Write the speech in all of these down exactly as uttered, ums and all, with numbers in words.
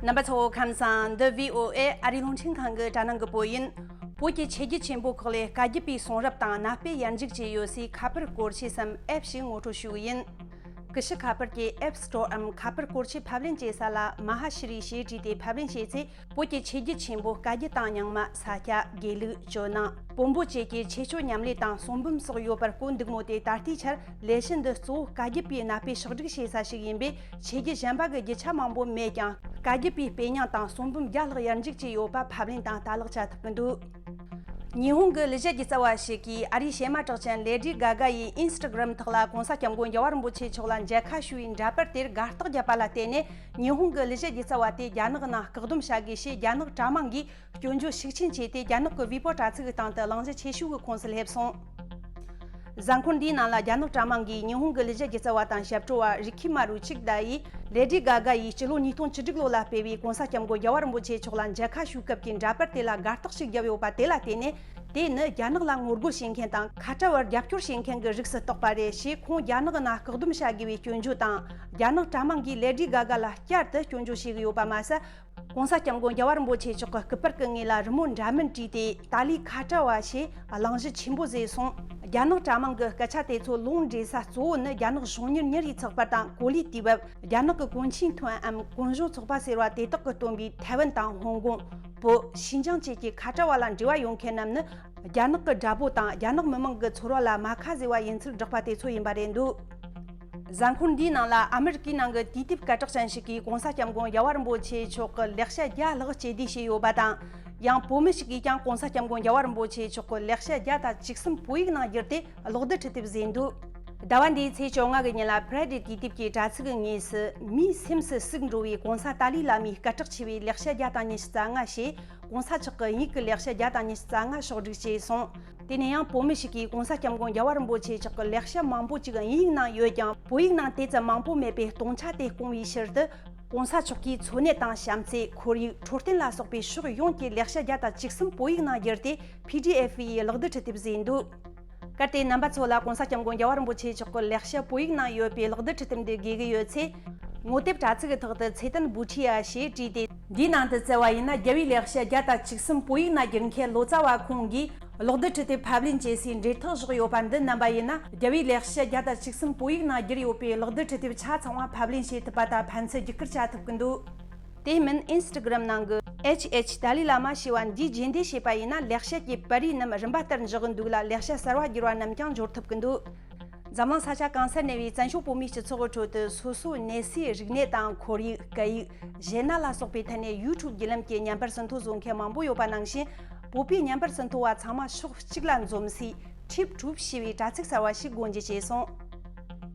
རྣམ་པ་ཚོ་ཁམས་བཟང་། འདི་བྷི་ཨོ་ཨེ་ཨ་རིའི་རླུང་འཕྲིན་ཁང་གི་དྲ་སྣང་གི་བོད་ཡིན། བོད་ཀྱི་ཆོས་བརྒྱུད་ཆེན་པོ་ཁག་ལས་བཀའ་བརྒྱུད་པའི་གསུང་རབ་དང་གནའ་དཔེ་ཡར་འཇུག་བྱས་ཡོད་སའི་ཁ་པར་སྐོར་ཆས་སམ་ཨེབ་ཞིག་ངོ་སྤྲོད་ཞུ་གི་ཡིན། ཀུ་ཤུ་ཁ་པར་གྱི་ཨེབ་སི་ཊོར་འམ་ཁ་པར་སྐོར་ཆས་ཕབ་ལེན་བྱེད་ས་ལ་མ་ཧ་ཤྲི་ཞེས་བྲིས་ཏེ་ཕབ་ལེན་བྱས་ཚེ། བོད་ཀྱི་ཆོས་བརྒྱུད་ཆེན་པོ་བཀའ་བརྒྱུད་དང་རྙིང་མ། ས་སྐྱ། དགེ་ལུགས། ཇོ་ནང་། བོན་པོ་བཅས་ཀྱི་ཆོས་སྤྱོད་ཉམས་ལེན་དང་གསུང་འབུམ་སོགས་ཡོད་པར་གོ་འདུག་མོད་དེ། ད་ལྟའི་ཆར་ལས་གཞི་འདི་གཙོ་བོ་བཀའ་བརྒྱུད་པའི་གནའ་དཔེ་ཕྱོགས་སྒྲིག་བྱེད་ས་ཞིག་ཡིན་པས། ཆོས་བརྒྱུད་གཞན་པ་གི་རྒྱུ་ཆ་མང་པོ་མེད་ཀྱང་། བཀའ་བརྒྱུད་པའི་དཔེ་རྙིང་དང་གསུང་འབུམ་བརྒྱ་ལྷག་ཡར་འཇུག་བྱས་ཡོད་པ་ཕབ་ལེན་དང་ལྟ་ཀློག་བྱ་ཐུབ་ཀྱི་འདུག་ཉི་ཧོང་གི་གླུ་གཞས་སྒྱུ་རྩལ་བ་ཞིག་གིས་ཨ་རིའི་གཤེད་མ་གྲགས་ཅན་ལེ་ཌི་གྷ་གྷ་ཡི་ཨིན་སི་ཊ་གྷ་རམ་ཐོག་ལ་༧གོང་ས་༧སྐྱབས་མགོན་རྒྱལ་བ་རིན་པོ་ཆེ་མཆོག་ལ་མཇལ་ཁ་ཞུ་བའི་འདྲ་པར་དེར་དགའ་རྟགས་བརྒྱབ་པ་ལ་བརྟེན་ནས། ཉི་ཧོང་གི་གླུ་གཞས་སྒྱུ་རྩལ་བ་དེ་རྒྱ་ནག་ནང་བཀག་སྡོམ་བྱ་དགོས་ཞེས་རྒྱ་ནག་དྲ་དམངས་ཀྱིས་སྐྱོན་བརྗོད་ཤུགས་ཆེན་བྱས་ཏེ། རྒྱ་ནག་གི་ཝི་པོ་དྲ་ཚིགས་ཀྱི་སྟེང་དུ་གླེང་གཞི་ཆེ་ཤོས་ཀྱི་ཁོངས་སུ་སླེབས་སོང་། གཟའ་འཁོར་འདིའི་ནང་ལ་རྒྱ་ནག་དྲ་དམངས་ཀྱིས་ཉི་ཧོང་གི་གླུ་གཞས་སྒྱུ་རྩལ་བ་དང་ཞབས་བྲོ་བ་རི་ཁི་མ་རུ་ཆིག་ད་ཡིས་ལེ་ཌི་གྷ་གྷ་ཡིས་སྤྱི་ལོ་ཉིས་སྟོང་བཅུ་དྲུག་ལོ་ལ་སྤེལ་བའི་༧གོང་ས་༧སྐྱབས་མགོན་རྒྱལ་བ་རིན་པོ་ཆེ་མཆོག་ལ་མཇལ་ཁ་ཞུ་སྐབས་ཀྱི་འདྲ་པར་དེ་ལ་དགའ་རྟགས་ཤིག་བརྒྱབ་ཡོད་པ་དེ་ལ་བརྟེན་ནས། དེ་ནི་རྒྱ་ནག་ལ་ངོ་རྒོལ་བྱེད་མཁན་དང་ཁ་བྲལ་བར་རྒྱབ་སྐྱོར་བྱེད་མཁན་གྱི་རིགས་སུ་གཏོགས་པ་རེད་ཞེས་ཁོང་རྒྱ་ནག་ནང་བཀག་སྡོམ་བྱ་དགོས་པའི་སྐྱོན་བརྗོད་དང་། རྒྱ་ནག་དྲ་དམངས་ཀྱིས་ལེ་ཌི་གྷ་གྷ་ལ་བསྐྱར་དུ་སྐྱོན་བརྗོད་བྱེད་ཀྱི་ཡོད་པ་མ་ཟད། ༧གོང་ས་༧སྐྱབས་མགོན་རྒྱལ་བ་རིན་པོ་ཆེ་མཆོག་གི་སྐུ་པར་གྱི་ངོས་ལ་རི་མོ་འདྲ་མིན་བྲིས་ཏེ། ཏཱ་ལའི་ཁ་བྲལ་བ་ཞེས་གླེང་གཞི་ཆེན་པོ་བཟོས་སོང་། རྒྱ་ནག་དྲ་དམངས་ཀྱི་སྐད་ཆ་དེ་ཚོ་ལུང་འདྲེན་ས་གཙོ་བོ་ནི་རྒྱ་ནག་གཞུང་གཉེར་ཉིན་རེའི་ཚགས་པར་དང་། གོ་ལའི་དུས་བབ། རྒྱ་ནག་གི་གོང་ཆེན་ཐོན་འམ་གུང་གཞུང་ཚོགས་པ་ཟེར་བ་དེ་དག་གིས་བཏོན་པའི་ཐའེ་ཝན་དང་ཧོང་ཀོང་། བོད། ཞིན་ཅང་བཅས་ཀྱི་ཁ་བྲལ་བ་ལ་འབྲེལ་བ་ཡོད་མཁན་རྣམས་ནི། རྒྱ་ནག་གི་དགྲ་བོ་དང་རྒྱ་ནག་མི་དམངས་ཀྱི་ཚོར་བ་ལ་རྨ་ཁ་བཟོས་པ་ཡིན་ཚུལ་བསྒྲགས་པ་དེ་ཚོ་ཡིན་པ་རེད་འདུག་གཟའ་འཁོར་འདིའི་ནང་ལ་ཨ་མི་རི་ཀའི་ནང་གི་དུས་དེབ་སྐད་གྲགས་ཅན་ཞིག་གིས་༧གོང་ས་༧སྐྱབས་མགོན་རྒྱལ་བ་རིན་པོ་ཆེ་མཆོག་གི་ལེགས་བཤད་བརྒྱ་ལྷག་སྤྱི་བསྡུས་བྱས་ཡོད་པ་དང་། ཡང་བོད་མི་ཞིག་གིས་ཀྱང་༧གོང་ས་༧སྐྱབས་མགོན་རྒྱལ་བ་རིན་པོ་ཆེ་མཆོག་གི་ལེགས་བཤད་བརྒྱ་དང་བཅུ་གསུམ་བོད་ཡིག་ནང་བསྒྱུར་ཏེ་གློག་བརྡ་འཕྲིན་དེབ་བཟོས་འདུག་ཟླ་བ་འདིའི་ཚེས་བཅོ་ལྔ་གི་ཉིན་ལ་ཕ་ར་ཌེ་དུས་དེབ་ཀྱི་དྲ་ཚིགས་ཀྱི་ངོས་སུ། མིའི་སེམས་སུ་ཟུག་འགྲོ་བའི་༧གོང་ས་ཏཱ་ལའི་བླ་མའི་སྐད་གྲགས་ཆེ་བའི་ལེགས་བཤད་བརྒྱ་དང་ཉི་ཤུ་རྩ་ལྔ་ཞེས། ༧གོང་ས་མཆོག་གི་དབྱིན་ཡིག་གི་ལེགས་བཤད་བརྒྱ་དང་ཉི་ཤུ་རྩ་ལྔ་ཕྱོགས་བསྒྲིགས་བྱས་སོང་། དེ་ནས་ཡང་བོད་མི་ཞིག་གིས་༧གོང་ས་༧སྐྱབས་མགོན་རྒྱལ་བ་རིན་པོ་ཆེ་མཆོག་གི་ལེགས་བཤད་མང་པོ་ཅིག་དབྱིན་ཡིག་ནང་ཡོད་ཀྱང་། བོད་ཡིག་ནང་དེ་ཙམ་མང་པོ་མེད་པས་སྟོང་ཆ་དེ་སྐོང་བའི་ཕྱིར་དུ། ༧གོང་ས་མཆོག་གི་འཚོ་གནས་དང་བྱམས་བརྩེ། ཁོར་ཡུག་འཕྲོད་བསྟེན་ལ་སོགས་པའི་ཕྱོགས་ཡོངས་ཀྱི་ལེགས་བཤད་བརྒྱ་དང་བཅུ་གསུམ་བོད་ཡིག་ནང་བསྒྱུར་ཏེ་པི་ཌི་ཨེཕ་ཡི་གློག་བརྡ་འཕྲིན་དེབ་བཟོས་འདུག་གལ་ཏེ་རྣམ་པ་ཚོ་ལ་༧གོང་ས་༧སྐྱབས་མགོན་རྒྱལ་བ་རིན་པོ་ཆེ་མཆོག་གི་ལེགས་བཤད་བོད་ཡིག་ནང་ཡོད་པའི་གློག་བརྡ་འཕྲིན་དེབ་འདི་དགོས་ཀྱི་ཡོད་ཚེ། ངོ་དེབ་དྲ་ཚིགས་ཀྱི་ཐོག་ཏུ་ཚེ་བརྟན་བུ་ཁྲི་ཡ་ཞེས་བྲིས་ཏེ། འདིའི་ནང་དུ་བསྩལ་བ་ཡིན་ན། རྒྱལ་བའི་ལེགས་བཤད་བརྒྱ་དང་བཅུ་གསུམ་བོད་ཡིག་ནང་བསྒྱུར་མཁན་ལོ་ཙཱ་བ་ཁོང་གིས་གློག་བརྡ་འཕྲིན་དེབ་ཕབ་ལེན་བྱེད་སའི་འབྲེལ་ཐག་བཞག་ཡོད་པ་འདི་རྣམ་པ་ཡིན་ན། རྒྱལ་བའི་ལེགས་བཤད་བརྒྱ་དང་བཅུ་གསུམ་བོད་ཡིག་ནང་བསྒྱུར་ཡོད་པའི་གློག་བརྡ་འཕྲིན་དེབ་ཆ་ཚང་བ་ཕབ་ལེན་བྱེད་ཐུབ་པ་དང་ཕན་ཚུན་བརྒྱུད་བསྐུར་བྱ་ཐུབ་ཀྱི་འདུག་དེ་མིན་ཨིན་སི་ཊ་གྷ་རམ་ནང་གི་ཨེཆ་ཨེཆ་ཏཱ་ལའི་བླ་མ་ཞེས་པ་འདིས་རྗེས་འདེད་བྱས་པ་ཡིན་ན། ལེགས་བཤད་ཀྱི་པར་རིས་རྣམས་རིམ་པ་ལྟར་འཇོག་གི་འདུག་ལ། ལེགས་བཤད་གསར་བ་བསྒྱུར་བ་རྣམས་ཀྱང་འབྱོར་ཐུབ་ཀྱི་འདུག་འཛམ་གླིང་ས་ཆ་གང་སར་གནས་པའི་བཙན་བྱོལ་བོད་མིའི་སྤྱི་ཚོགས་ཀྱི་ཁྲོད་དུ། སོ་སོའི་གནས་སའི་རིག་གནས་དང་ཁོར་ཡུག་སྐད་ཡིག་གཞས་སྣ་ལ་སོགས་པའི་ཐད་ནས་ཡུ་ཊུབ་བརྒྱུད་ལམ་གྱི་བརྙན་པར་ཟིན་ཐོ་བཟོ་མཁན་མང་པོ་ཡོད་པ་ནང་བཞིན། བོད་པའི་བརྙན་པར་ཟིན་ཐོ་བ་ཚང་མ་ཕྱོགས་གཅིག་ལ་འཛོམས་སའི་ཁྲིབ་ཊུབ་ཞེས་པའི་དྲ་ཚིགས་གསར་བ་ཞིག་སྒོ་འབྱེད་བྱས་སོང་།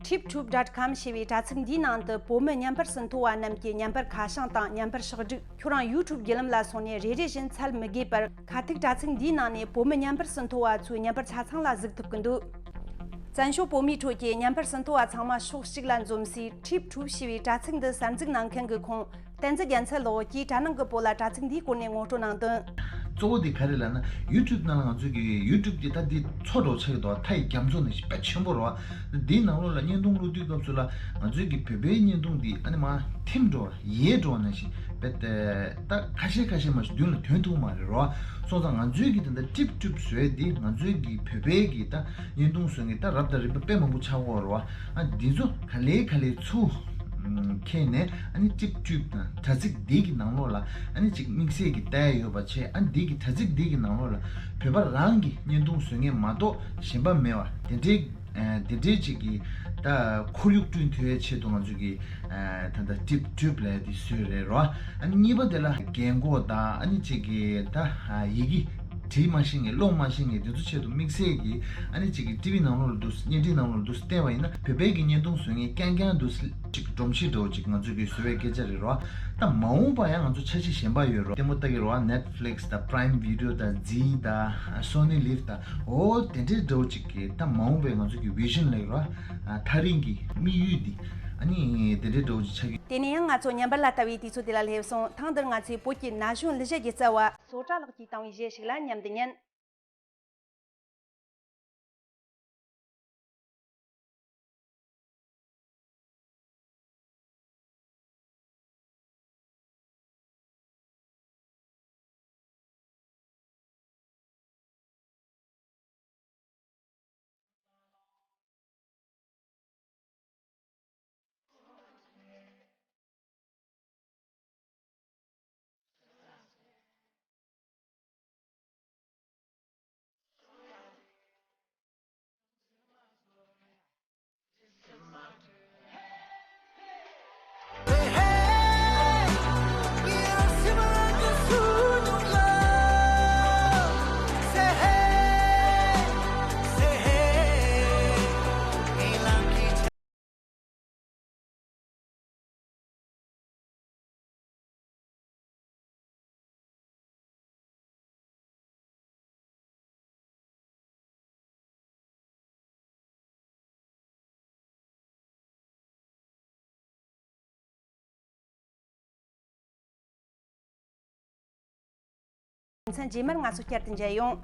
ཁྲིབ་ཊུབ་ཌོཊ་ཀོམ་ཞེས་པའི་དྲ་ཚིགས་འདིའི་ནང་དུ། བོད་མི་བརྙན་པར་ཟིན་ཐོ་བ་རྣམས་ཀྱི་བརྙན་པར་ཁ་བྱང་དང་བརྙན་པར་ཕྱོགས་བསྒྲིགས། ཁྱོད་རང་ཡུ་ཊུབ་བརྒྱུད་ལམ་ལ་སོང་ནས་རེ་རེ་བཞིན་འཚོལ་མི་དགོས་པར། ཁ་ཐུག་དྲ་ཚིགས་འདིའི་ནང་ནས་བོད་མི་བརྙན་པར་ཟིན་ཐོ་བ་ཚོའི་བརྙན་པར་ཆ་ཚང་ལ་གཟིགས་ཐུབ་ཀྱི་འདུག་བཙན་བྱོལ་བོད་མིའི་ཁྲོད་ཀྱི་བརྙན་པར་ཟིན་ཐོ་བ་ཚང་མ་ཕྱོགས་གཅིག་ལ་འཛོམས་སའི་ཁྲིབ་ཊུབ་ཞེས་པའི་དྲ་ཚིགས་འདི་གསར་འཛུགས་གནང་མཁན་གྱི་ཁོང་བསྟན་འཛིན་རྒྱལ་མཚན་ལགས་ཀྱིས་དྲ་ནང་གི་བོད་ལ་དྲ་ཚིགས་འདིའི་སྐོར་ནས་ངོ་སྤྲོད་གནང་དོན། གཙོ་བོ་དེ་ག་རེ་ལབ་ན། ཡུ་ཊུབ་ནང་ལ་ང་ཚོས་ཀྱི་ཡུ་ཊུབ་དེ་ད་འདི་མཚོ་འདྲ་བོ་ཆགས་ཀྱི་འདུག་མཐའ་ཡི་རྒྱ་མཚོ་ནང་བཞིན་དཔེ་ཆེན་པོ་རེད་བ། འདིའི་ནང་ལོགས་ལ་བརྙན་ཐུང་བླུག་དུས་སྐབས་སུ་ལ་ང་ཚོས་ཀྱི་བོད་པའི་བརྙན་ཐུང་འདི་ཨ་ནི་མར་ཐིམ་འགྲོ་བ། ཡལ་འགྲོ་བ་ནང་བཞིན་དཔེ་ད་ཁ་ཤས་ཁ་ཤས་མ་གཏོགས་མདུན་ལ་ཐོན་ཐུབ་མ་རེད་རོ། སོང་ཙང་ང་ཚོས་ཀྱི་དེ་འདྲ་ཀྲིབ་ཀྲིབ་བཟོས་འདི་ང་ཚོས་ཀྱི་བོད་པའི་གི་ད་བརྙན་ཐུང་བཟོ་མཁན་ད་རབ་དང་རིམ་པ་དཔེ་མང་པོ་ཆགས་ཀྱི་ཡོད་རེད་བ། ཨ་འདི་ཚོ་ག་ལེ་ག་ལེ་ཚུར་ཁྱེར་ནས་ཨ་ནི་ཀྲིབ་ཀྲིབ་དང་དྲ་ཚིགས་འདི་གི་ནང་ལོགས་ལ་ཨ་ནི་ཅིག་དམིགས་བསལ་གྱི་བལྟས་ཡོད་པ་བྱས། ཨ་འདི་གི་དྲ་ཚིགས་འདི་གི་ནང་ལོགས་ལ་བོད་པ་རང་གི་བརྙན་ཐུང་བཟོ་མཁན་མ་གཏོགས་གཞན་པ་མེད་པ་དེ་འདྲའི། ཨ་དེ་འདྲའི་ཅིག་གི་ད་ཁོར་ཡུག་བསྐྲུན་ཐུབ་ཡའི་ཆེད་དུ་ང་ཚོས་ཀྱི་ཨ་ད་ལྟ་ཀྲིབ་ཀྲིབ་ལབ་ཡ་དེ་བཟོས་རེད་རོ། ཨ་ནི་གཉིས་པ་དེ་ལ་རྒན་གོག་དང་ཨ་ནི་ཅིག་གི་ད་ཡི་གེ་འབྲི་མ་ཤེས་མཁན་ཀློག་མ་ཤེས་མཁན་དེ་ཚོ་ཆེད་དུ་དམིགས་བསལ་གྱི་ཨ་ནི་ཅིག་གི་ཊི་ཝི་ནང་ལོགས་ལ་འདུག་བརྙན་འཕྲིན་ནང་ལོགས་ལ་འདུག་བལྟས་པ་ཡིན་ན། བོད་པའི་གི་བརྙན་ཐུང་བཟོ་མཁན་རྐྱང་རྐྱང་འདུག་ཅིག་སྒྲོམ་གཞི་འདྲ་བོ་ཅིག་ང་ཚོས་ཀྱི་བཟོ་བའི་སྐད་ཆ་རེད་རོ། ད་མ་འོངས་པ་ཡང་ང་ཚོ་འཆར་གཞི་གཞན་པ་ཡོད་རོ། ལྟད་མོ་ལྟ་གི་རོ། ནེཊ་ཕི་ལིག་སི་དང་པ་རའིམ་བི་ཌི་ཡོ་དང་ཛི་དང་སོ་ནི་ལིབ་དང་འོ་དེ་འདྲའི་འདྲ་བོ་ཅིག་གི་ད་མ་འོངས་པའི་ང་ཚོ་གི་བི་ཞན་ལབ་རོ། ཨ་ཐག་རིང་གི་དམིགས་ཡུལ་འདི་ཨ་ནི་དེ་འདྲའི་འདྲ་བོ་ཅིག་ཆགས་ཀྱི། དེ་ནས་ཡང་ང་ཚོ་ཉམས་པར་ལ་ལྟ་བའི་དུས་ཚོད་དེ་ལ་སླེབས་སོང་། ཐེངས་འདིར་ང་ཚོས་བོད་ཀྱི་ན་གཞོན་གླུ་གཞས་སྒྱུ་རྩལ་བ་བཟོ་གྲྭ་ལགས་ཀྱིས་བཏང་བའི་གཞས་ཤིག་ལ་མཉམ་དུ་ཉན། ཚན་རྗེས་མར་ང་ཚོ་བསྐྱར་དུ་མཇལ་ཡོང་།